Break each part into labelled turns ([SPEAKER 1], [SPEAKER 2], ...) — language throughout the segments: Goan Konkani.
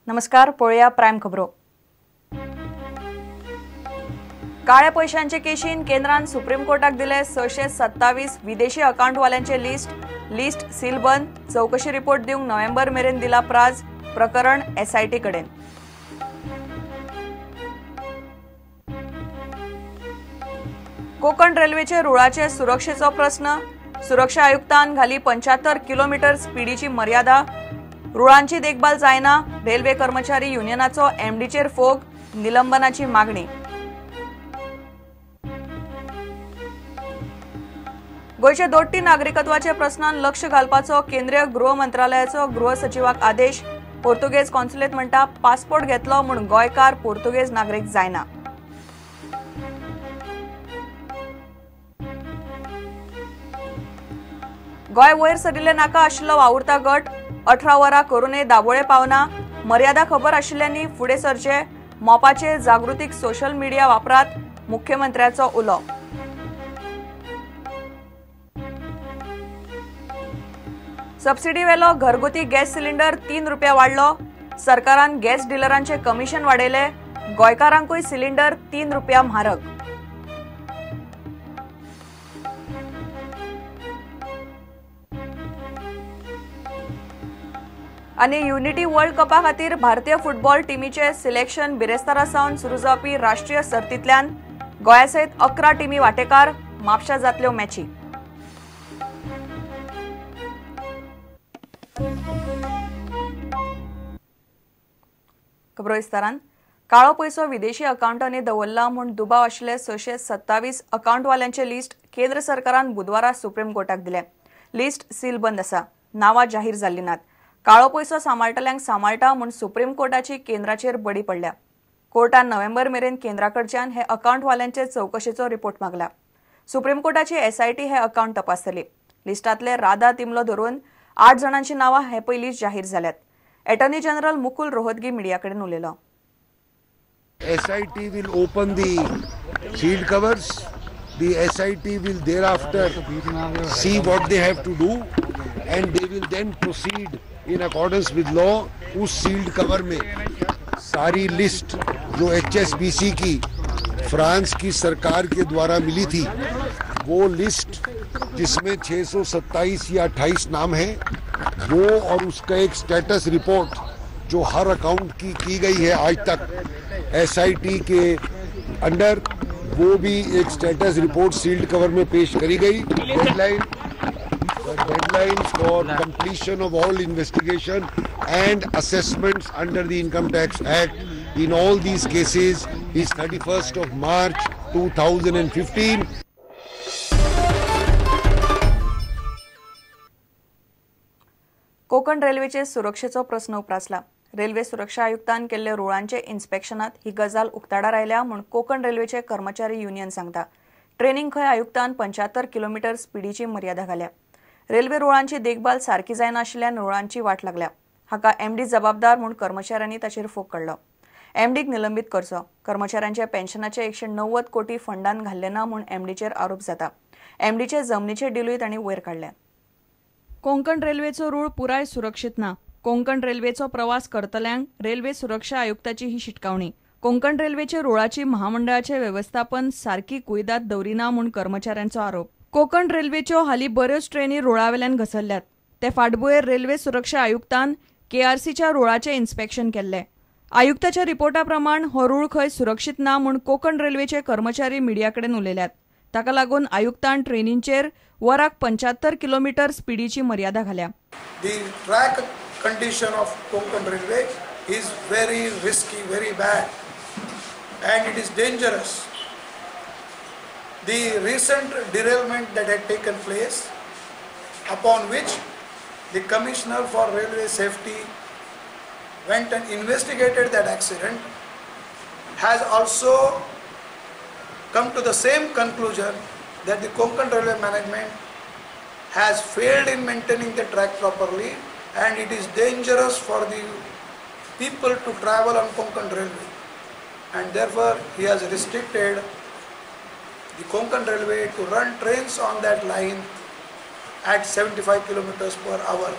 [SPEAKER 1] नमस्कार, पळोवया प्रायम खबरो. काळ्या पैशांचे केशीन केंद्रान सुप्रीम कोर्टाक दिले 627 विदेशी अकाउंटवाल्यांचे लिस्ट, लिस्ट सीलबंद, चौकशी रिपोर्ट दिवंक नोव्हेंबर मेरेन दिला प्राज, प्रकरण एसआयटी कडेन. कोकण रेल्वेचे रुळाचे सुरक्षेचो प्रस्न, सुरक्षा आयुक्तान घाली 75 किलोमीटर स्पीडीची मर्यादा, रुळांची देखभाल जायना, रेल्वे कर्मचारी युनियनाचो एमडीचेर फोग, निलंबनाची मागणी. गोंयचे दोट्टी नागरिकत्वाचे प्रस्नान लक्ष घालपाचो केंद्रीय गृह मंत्रालयाचो गृह सचिवाक आदेश, पोर्तुगेज कॉन्सुलेट म्हणटा पासपोर्ट घेतलो म्हूण गोंयकार पोर्तुगेज नागरीक जायना. गोंय वयर सरिल्ले नाका आशिल्लो वावुरता गट 18 वरां करूनय दाबोळे पावना, मर्यादा खबर आशिल्ल्यांनी फुडें सरचे, मोपाचे जागृतीक सोशल मिडिया वापरात, मुख्यमंत्र्याचो उलो. सबसिडी वेलो घरगुती गॅस सिलिंडर 3 रुपया वाडलो, सरकारान गॅस डिलरांचे कमिशन वाडयले, गोंयकारांकूय सिलिंडर 3 रुपया म्हारग. आनी युनिटी वर्ल्ड कपा खातीर भारतीय फुटबॉल टिमीचे सिलेक्शन बिरेस्तारा सावन सुरू जावपी राष्ट्रीय सर्तींतल्यान गोंया सयत 11 टिमी वांटेकार, म्हापशा जातल्यो मॅची. खबरो विस्तारान. काळो पयसो विदेशी अकाउंटांनी दवरला म्हूण दुबाव आशिल्ले 627 अकाउंटवाल्यांचे लिस्ट केंद्र सरकारान बुधवारा सुप्रीम कोर्टाक दिलें. लिस्ट सीलबंद आसा, नांवां जाहीर जाल्लीं नात. काळो पयसो सांबाळटल्यांक सांबाळटा म्हूण सुप्रीम कोर्टाची केंद्राचेर बडी पडल्या. कोर्टान नोव्हेंबर मेरेन केंद्रा कडच्यान हे अकाउंटवाल्यांचे चवकशेचो रिपोर्ट मागला. सुप्रीम कोर्टाची एसआयटी हे अकाउंट तपासतली. लिस्टांतले राधा तिमलो धरून 8 जाणांची नांवां हे पयलींच जाहीर जाल्यात. Attorney general Mukul Rohatgi media कडेन उलयलो.
[SPEAKER 2] SIT will open the sealed covers. The SIT will thereafter see what they have to do and they will then proceed in accordance with law. उस सील्ड कवर में सारी लिस्ट जो HSBC की फ्रांस की सरकार के द्वारा मिली थी, वो लिस्ट जिसमें 627 या 28 नाम हैं, वो और उसका एक स्टेटस रिपोर्ट जो हर अकाउंट की गई है आज तक SIT के अंडर, वो भी एक स्टेटस रिपोर्ट सील्ड कवर में पेश करी गई. Deadline for completion of all investigation and assessments under the Income Tax Act in all these cases is 31st of March 2015.
[SPEAKER 1] Konkan रेल्वेचे सुरक्षेचो प्रस्न उप्रासला. रेल्वे सुरक्षा आयुक्तान केल्ले रुळांचे इन्स्पेक्शनात ही गजाल उक्ताडार आयल्या म्हूण कोकण रेल्वेचे कर्मचारी युनियन सांगता. ट्रेनिंग खंय आयुक्तान 75 किलोमीटर स्पीडीची मर्यादा घाल्या. रेल्वे रुळांची देखभाल सारकी जायनाशिल्ल्यान रुळांची वाट लागल्या. हाका एमडी जबाबदार म्हूण कर्मचाऱ्यांनी ताचेर फोग काडलो. एमडीक निलंबीत करचो, कर्मचाऱ्यांच्या पेन्शनाचे 190 कोटी फंडान घाल्ले ना म्हूण एमडीचेर आरोप जाता. एमडीचे जमनीचे डिलूय तांणी वयर काडले. कोंकण रेल्वेचो रूळ पुराय सुरक्षीत ना. कोंकण रेल्वेचो प्रवास करतल्यांक रेल्वे सुरक्षा आयुक्ताची ही शिटकावणी. कोंकण रेल्वेचे रुळाची महामंडळाचे वेवस्थापन सारकी कुयदाद दवरिना म्हूण कर्मचाऱ्यांचो आरोप. कोंकण रेल्वेच्यो हालीं बऱ्योच ट्रेनी रुळावेल्यान घसरल्यात. ते फाटभुंयेर रेल्वे सुरक्षा आयुक्तान केआरसीच्या रुळाचें इन्स्पेक्शन केल्लें. आयुक्ताच्या रिपोर्टा प्रमाण हो रूळ खंय सुरक्षीत ना म्हूण कोंकण रेल्वेचे कर्मचारी मिडिया कडेन उलयल्यात. ताका लागून आयुक्तान ट्रेनींचेर वराक 75 किलोमीटर स्पीडीची मर्यादा घाल्या.
[SPEAKER 3] The track condition of Konkan Railway is very risky, very bad, and it is dangerous. The recent derailment that had taken place, upon which the Commissioner for Railway Safety went and investigated that accident, has also come to the same conclusion that the Konkan Railway management has failed in maintaining the track properly and it is dangerous for the people to travel on Konkan Railway, and therefore he has restricted the Konkan Railway to run trains on that line at 75 kilometers per hour.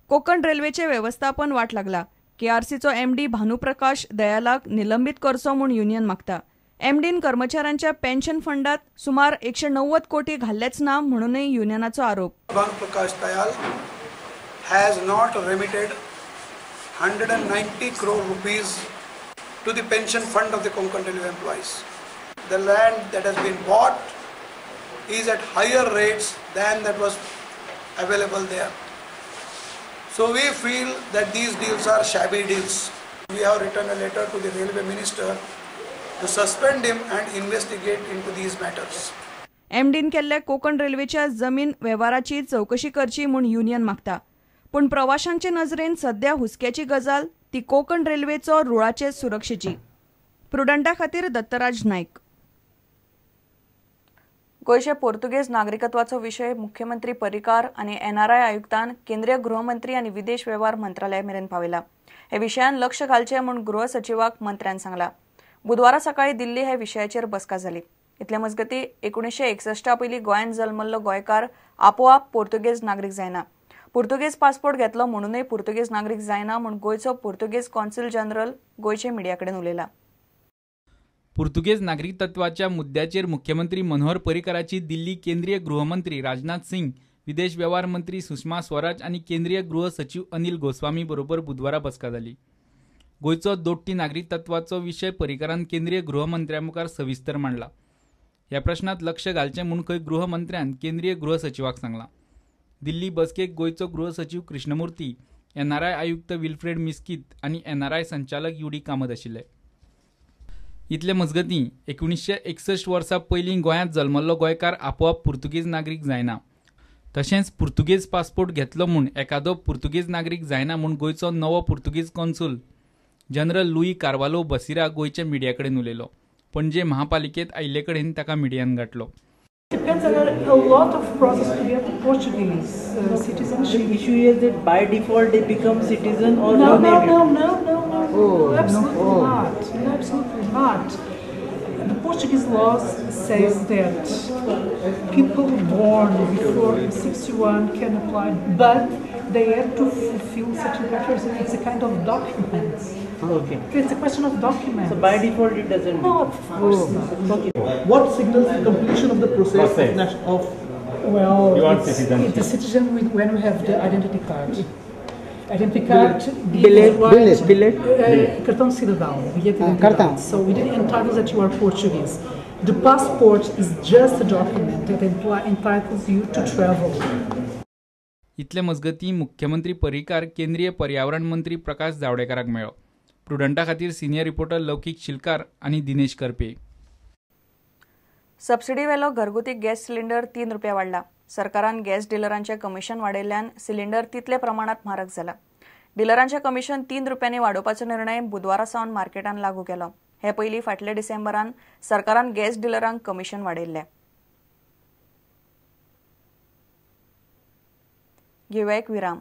[SPEAKER 1] Konkan रेल्वेचे व्यवस्थापन वाट लागला. केआरसीचो एमडी भानुप्रकाश दयालाक निलंबीत करचो म्हूण युनियन मागता. एमडीन कर्मचाऱ्यांच्या पेन्शन फंडात सुमार 190 कोटी घाल्लेच ना म्हणूनय युनियनाचो आरोप.
[SPEAKER 3] Bhanuprakash Dayal has not remitted 190 crore rupees to the pension fund of the Konkan Railway employees. The land that has been bought is at higher rates than that was available there. So we feel that these deals are shabby deals. We have written a letter to the railway minister to suspend him and investigate into these matters.
[SPEAKER 1] एमडीन केल्ल्या कोकण रेल्वेच्या जमीन वेव्हाराची चौकशी करची म्हूण युनियन मागता. पूण प्रवाशांचे नजरेन सध्या हुस्क्याची गजाल ती कोकण रेल्वेचो रुळाचे सुरक्षेची. प्रुडंटा खातीर दत्तराज नायक. गोंयचे पोर्तुगेज नागरिकत्वाचो विशय मुख्यमंत्री पर्रीकार आनी एनआरआय आयुक्तान केंद्रीय गृहमंत्री आनी विदेश वेव्हार मंत्रालया मेरेन पावयला. हे विशयान लक्ष घालचें म्हूण गृह सचिवाक मंत्र्यान सांगला. बुधवारा सकाळी दिल्ली हे विशयाचेर बसका जाली. इतले मजगती 1961 पयलीं गोंयांत जल्मल्लो गोंयकार आपोआप पोर्तुगेज नागरीक जायना. पुर्तुगेज पासपोर्ट घेतलो म्हणूनय पुर्तुगेज नागरीक जायना म्हूण गोंयचो पुर्तुगेज कॉन्सल जनरल गोंयचे मिडिया कडेन उलयला.
[SPEAKER 4] पुर्तुगेज नागरिकत्वाच्या मुद्द्याचेर मुख्यमंत्री मनोहर पर्रीकराची दिल्ली केंद्रीय गृहमंत्री राजनाथ सिंग, विदेश वेव्हार मंत्री सुषमा स्वराज आनी केंद्रीय गृह सचिव अनिल गोस्वामी बरोबर बुधवारा बसका जाली. गोंयचो दोट्टी नागरिकत्वाचो विशय पर्रीकरान केंद्रीय गृहमंत्र्या मुखार सविस्तर मांडला. ह्या प्रश्नांत लक्ष घालचें म्हूण खंय गृहमंत्र्यान केंद्रीय गृह सचिवाक सांगलां. दिल्ली बसकेक गोंयचो गृह सचिव कृष्णमूर्ती, एनआरआय आयुक्त विल्फ्रेड मिस्कीत आनी एनआरआय संचालक यू डी कामत आशिल्ले. इतले मजगतीं 1961 वर्सा पयलीं गोंयांत जल्मल्लो गोंयकार आपोआप पुर्तुगेज नागरीक जायना. तशेंच पुर्तुगेज पासपोर्ट घेतलो म्हूण एकादो पुर्तुगेज नागरीक जायना म्हूण गोंयचो नवो पुर्तुगेज कॉन्सूल जनरल लुई कार्वालो बसिरा गोंयच्या मिडिया कडेन उलयलो. पणजे महापालिकेंत आयिल्ले कडेन ताका मिडियान गाठलो.
[SPEAKER 5] Depends on a lot of process to get Portuguese citizenship.
[SPEAKER 6] The issue is that by default they become citizen or
[SPEAKER 5] no?
[SPEAKER 6] No,
[SPEAKER 5] no, no, no, no, no, absolutely not. No, absolutely not. The Portuguese laws says that people born before 61 can apply, but they have to fulfill certain criteria. It's a kind of documents.
[SPEAKER 6] Okay.
[SPEAKER 5] It's a question of documents.
[SPEAKER 6] So by default it doesn't.
[SPEAKER 5] No, of course not.
[SPEAKER 6] Okay.
[SPEAKER 7] What signals the completion of the process of
[SPEAKER 5] well,
[SPEAKER 8] you want citizenship.
[SPEAKER 5] It's a citizen with, when we have the identity card. Identity card,
[SPEAKER 6] billet,
[SPEAKER 5] cartão de cidadão, bilhete de identidade. So it entitles that you are Portuguese. The passport is just a document that entitles you to travel.
[SPEAKER 4] इतले मजगतीं मुख्यमंत्री पर्रीकार केंद्रीय पर्यावरण मंत्री प्रकाश जावडेकराक मेळ्ळो. प्रुडंटा खातीर सिनियर रिपोर्टर लौकीक शिलकार आनी दिनेश करपे.
[SPEAKER 1] सबसिडी वेलो घरगुती गॅस सिलिंडर 3 रुपया वाडला. सरकारान गॅस डिलरांचे कमिशन वाडयल्ल्यान सिलिंडर तितले प्रमाणात म्हारग जाला. डिलरांचे कमिशन 3 रुपयांनी वाडोवपाचो निर्णय बुधवारा सावन मार्केटान लागू केलो. हे पयलीं फाटल्या डिसेंबरान सरकारान गॅस डिलरांक कमिशन वाडयल्लें. घेवया एक विराम.